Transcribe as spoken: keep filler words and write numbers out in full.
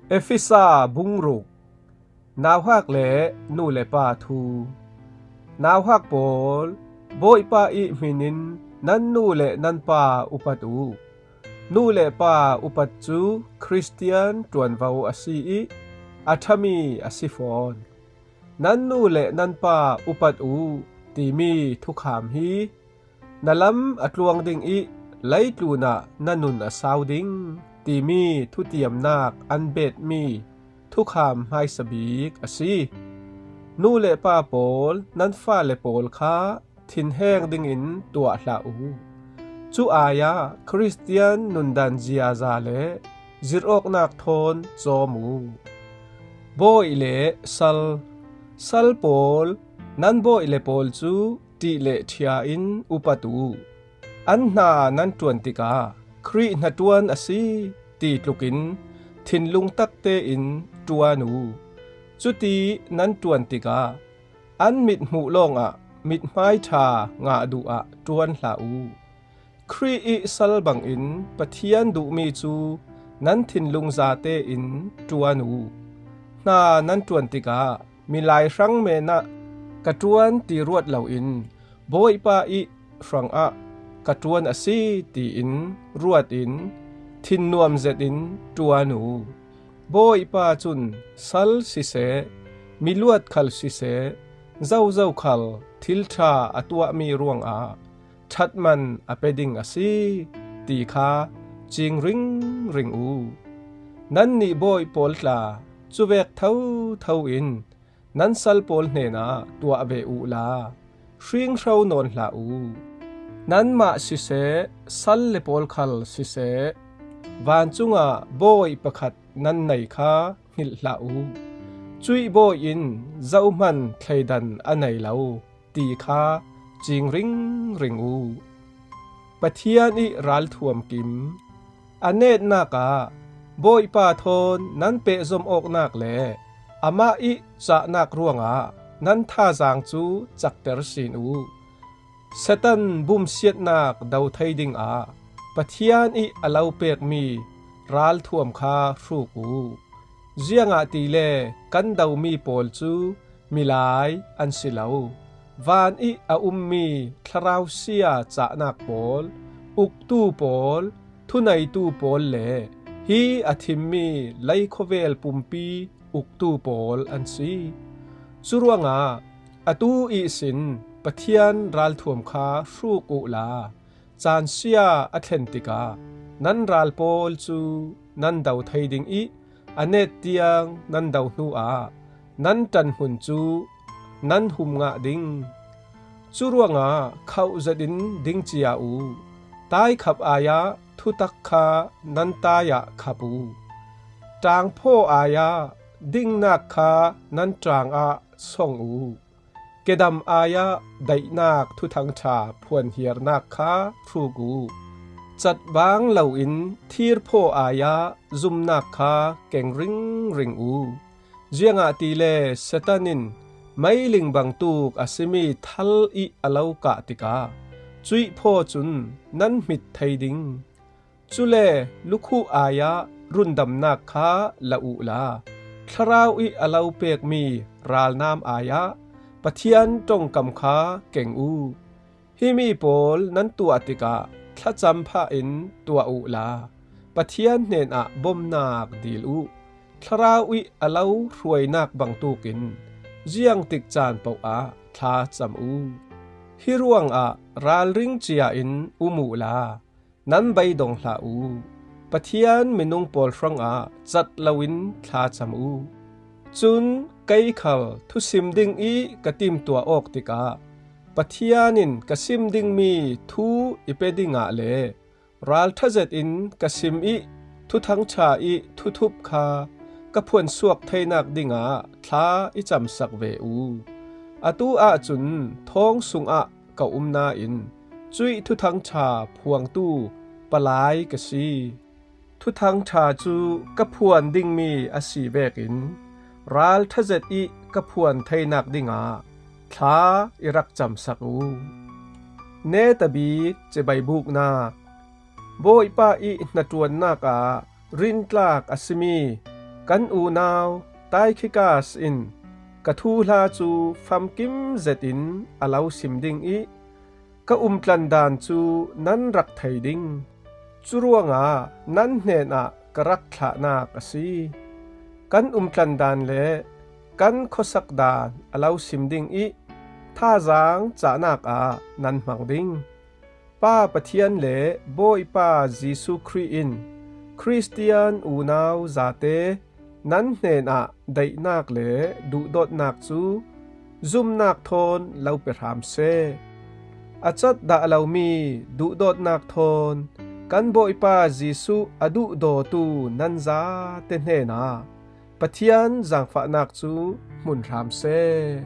Efesa bung ruk. Nauhak le nu le pa thu. Nauhak pawl, Bawipa ih hminin nan nu le nan pa upat uh. Nu le pa upat cu Khristian ṭuanvo a si ih a ṭhami a si fawn. Nan nu le nan pa upat uh timi thukham hi na lam a tluang ding ih leitlun ah na nun a sau ding timi thutiamnak an betmi thukham hmaisa bik a si. Nu le pa pawl, nan fale pawl kha thinheng dingin tuah hlah uh. Cu ai-ah Khristian nundan ziaza le zirhawknak thawn cawm uh. Bawi le sal. Sal pawl, nan bawi le pawl cu ṭih le ṭhia in upat uh. An hna nan ṭuan tikah Khrih hnaṭuan a si ti tlukin thinlung takte in ṭuan uh. Cuti nan ṭuan tikah an mithmuh lawngah mithmai ṭha ngah duh ah ṭuan hlah uh. Khrih ih sal bangin Pathian duhmi cu nan thinlung zate in ṭuan uh. Hna nan ṭuan tikah milai hrang men ah ka ṭuan ti ruat loin Bawipa ih hrangah ka ṭuan a si tiin ruat in thinnuam zetin ṭuan uh. Bawipa cun sal siseh, miluat khal siseh, zozo khal thil ṭha a tuahmi ruangah ṭhatman a pe ding a si ti kha cing ringring uh. Nannih bawi pawl tla, cuvek thotho in nan sal pawl hnenah tuah ve uhla, hringhro nawn hlah uh. Nanmah siseh, sal le pawl khal siseh, vancungah bawi pakhat nan nei kha hngilh hlah uh. Cuih bawi in zohman thleidan a nei lo ti kha cing ringring uh. Pathian ih ralthuam kim. A netnak ah Bawipa thawn nan pehzom awknak le amah ih cahnak ruangah nan thazaang cu cakter sin uh. Satan bumsiatnak do thei dingah Pathian ih a lo pekmi ralthuam kha hruk uh. Ziangahtile kan domi pawl cu milai an si lo. Van ih a ummi thlarau sia cahnak pawl, uktu pawl, thuneitu pawl le hi a thimmi lei khuavel pumpi uktu pawl an si. Curuangah atu ihsin Pathian ralthuam kha hruk uhla, caan sia a thlen tikah nan ral pawl cu nan do thei ding ih a net tiang nan do hnuah nan ṭanhmun cu nan hum ngah ding. Curuangah khauh zetin ding cia uh. Taikhap ai-ah thutak kha nan tai-ah khap uh. Ṭaangphaw ai-ah dingnak kha nan ṭaang ah song uh. Kedam ai-ah daihnak thuthangṭha phuanhiarnak kha hruk uh. Catbang loin thirphaw ai-ah zumnak kha keng ringring uh. Ziangahtile Satan in meiling bangtuk a simi thal ih a lo kah tikah cuih phaw cun nan hmit thei ding. Cule lukhuh ai-ah rundamnak kha la uhla, thlarau ih a lo pekmi ralnam ai-ah Pathian ṭongkam kha keng uh. Himi pawl nan tuah tikah thlacam phah in tuah uhla, Pathian hnenah bomnak dil uh. Thlarau ih a lo hruainak bangtukin ziangtik caan paoh ah thlacam uh. Hi ruangah ralring cia in um uhla, nan beidong hlah uh. Pathian minung pawl hrangah cat loin thlacam uh. Cun kei khal thusim ding ih ka timtuah awk tikah Pathian in ka sim dingmi thu i pe dingah le ralṭha zetin ka sim ih thuthangṭha ih thuthup kha ka phuansuak theinak dingah thla i camsak ve uh. Atu ahcun thawng sungah ka um nain cuih thuthangṭha phuangtu palai ka si. Thuthangṭha cu ka phuan dingmi a si vekin ralṭha zet ih ka phuan theinak dingah thla i rak camsak uh. Netabik cibai buknak. Bawipa ih hnaṭuannak ah rintlak a simi Kan unau Tychicus in ka thuhla cu famkim zetin a lo sim ding i ka umtlan dan cu nan rak thei ding. Cu ruangah nan hnenah ka rak thlahnak a si. Kan umtlan dan le kan khuasak dan a lo sim ding i thazaang cahnak ah nan hmang ding. Pa Pathian le Bawipa Jesuh Khrih in Khristian unau zate nan hnenah daihnak le duhdawtnak cu zumnak thawn lo pe hram seh. A cat dah lomi duhdawtnak thawn kan Bawipa Jesuh a duhdawtu nan zate hnenah Pathian zaangfahnak cu hmun hram seh.